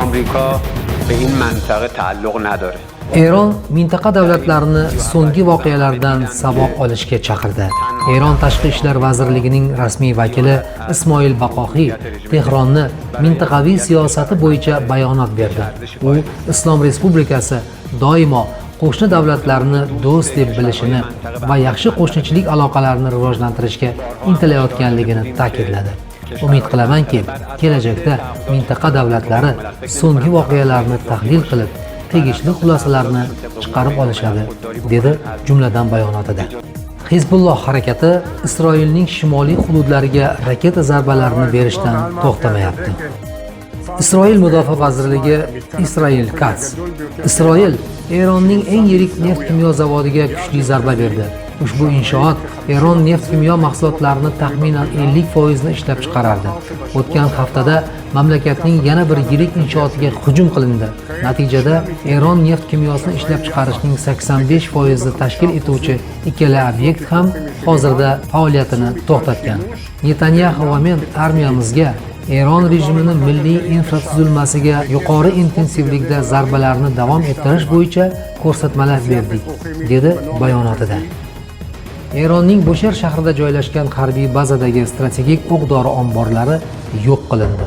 آمریکا به این منطقه تعلق نداره. Eron mintaqa davlatlarini so'nggi voqealardan saboq olishga chaqirdi. Eron Tashqi ishlar vazirligining rasmiy vakili Ismoil Baqohiy Tehronni mintaqaviy siyosati bo'yicha bayonot berdi. U Islom Respublikasi doimo qo'shni davlatlarni do'st deb bilishini va yaxshi qo'shnichilik aloqalarini rivojlantirishga intilayotganligini ta'kidladi. Umid qilamanki, kelajakda mintaqa davlatlari so'nggi voqealarni tahlil qilib, tegishli xulosalarni chiqarib olishadi, dedi jumladan bayonotida. Hizbulloh harakati Isroilning shimoliy hududlariga raketa zarbalarini berishdan to'xtamayapti. Isroil Mudofaa vazirligi Israel Katz: Isroil Eronning eng yirik neft-kimyo zavodiga kuchli zarba berdi. Ushbu inshoot Eron neft-kimyo mahsulotlarini taxminan 50% ni ishlab chiqarardi. O'tgan haftada mamlakatning yana bir yirik inshootiga hujum qilindi. Natijada Eron neft-kimyosini ishlab chiqarishning 85% ni tashkil etuvchi ikkala obyekt ham hozirda faoliyatini to'xtatgan. Netanyaxu va men armiyamizga Eron rejimini milliy infratuzilmasiga yuqori intensivlikda zarbalarni davom ettirish bo'yicha ko'rsatmalar berdik, dedi bayonotida. Eronning Busher shahrida joylashgan harbiy bazadagi strategik o'q-dori omborlari yo'q qilindi.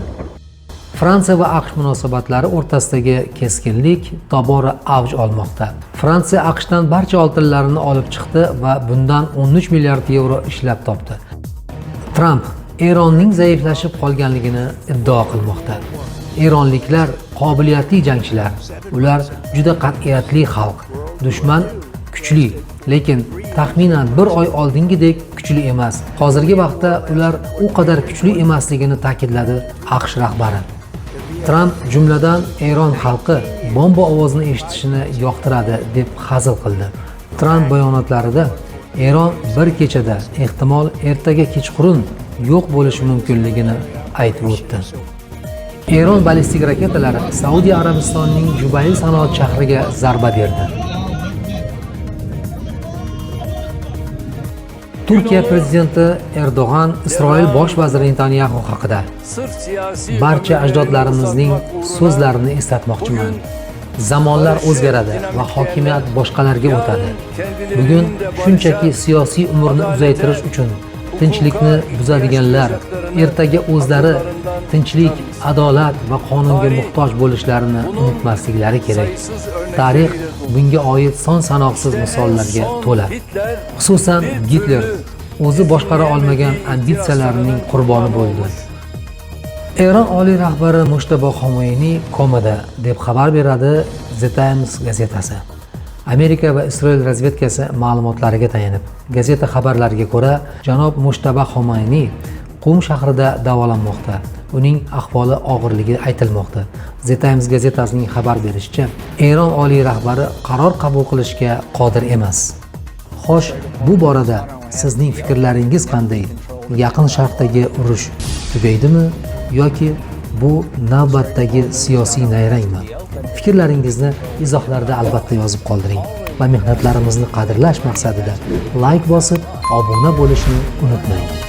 Fransiya va AQSh munosabatlari o'rtasidagi keskinlik tobora avj olmoqda. Fransiya AQShdan barcha oltinlarini olib chiqdi va bundan 13 milliard yevro ishlab topdi. Tramp Eronning zaiflashib qolganligini iddao qilmoqda. Eronliklar qobiliyatli jangchilar. Ular juda qat'iyatli xalq. Dushman kuchli, lekin taxminan bir oy oldingidek kuchli emas. Hozirgi vaqtda ular u qadar kuchli emasligini ta'kidladi AQSh rahbari. Tramp jumladan Eron xalqi bomba ovozini eshitishini yoqtiradi deb hazil qildi. Tramp bayonotlarida Eron bir kechada, ehtimol ertaga kechqurun yo'q bo'lishi mumkinligini aytib o'tdi. Eron ballistik raketalari Saudiya Arabistonining Jubayl sanoat shahriga zarba berdi. Turkiya prezidenti Erdo'g'an Isroil bosh vaziri Netanyaxu haqida: "Barcha ajdodlarimizning so'zlarini eslatmoqchiman. Zamonlar o'zgaradi va hokimiyat boshqalarga o'tadi. Bugun shunchaki siyosiy umrni uzaytirish uchun tinchlikni buzadiganlar ertaga o'zlari tinchlik, adolat va qonunga muhtoj bo'lishlarini unutmasliklari kerak. Tarix bunga oid son sanoqsiz misollarga to'la. Xususan, Gitler o'zi boshqara olmagan ambitsiyalarining qurboni bo'ldi." Eron oliy rahbari Mushtabo Xomayniy komada, deb xabar beradi The Times gazetasi. Amerika va Isroil razvedkasi ma'lumotlariga tayanib. Gazeta xabarlariga ko'ra, janob Mushtaba Xomayniy Qum shahrida davolanmoqda. Uning ahvoli og'irligi aytilmoqda. The Times gazetasining xabar berishicha, Eron oliy rahbari qaror qabul qilishga qodir emas. Xo'sh, bu borada sizning fikrlaringiz qanday? Yaqin Sharqdagi urush tugaydimi yoki bu navbatdagi siyosiy nayrangmi? Fikrlaringizni izohlarda albatta yozib qoldiring va mehnatlarimizni qadrlash maqsadida layk bosib, obuna bo'lishni unutmang.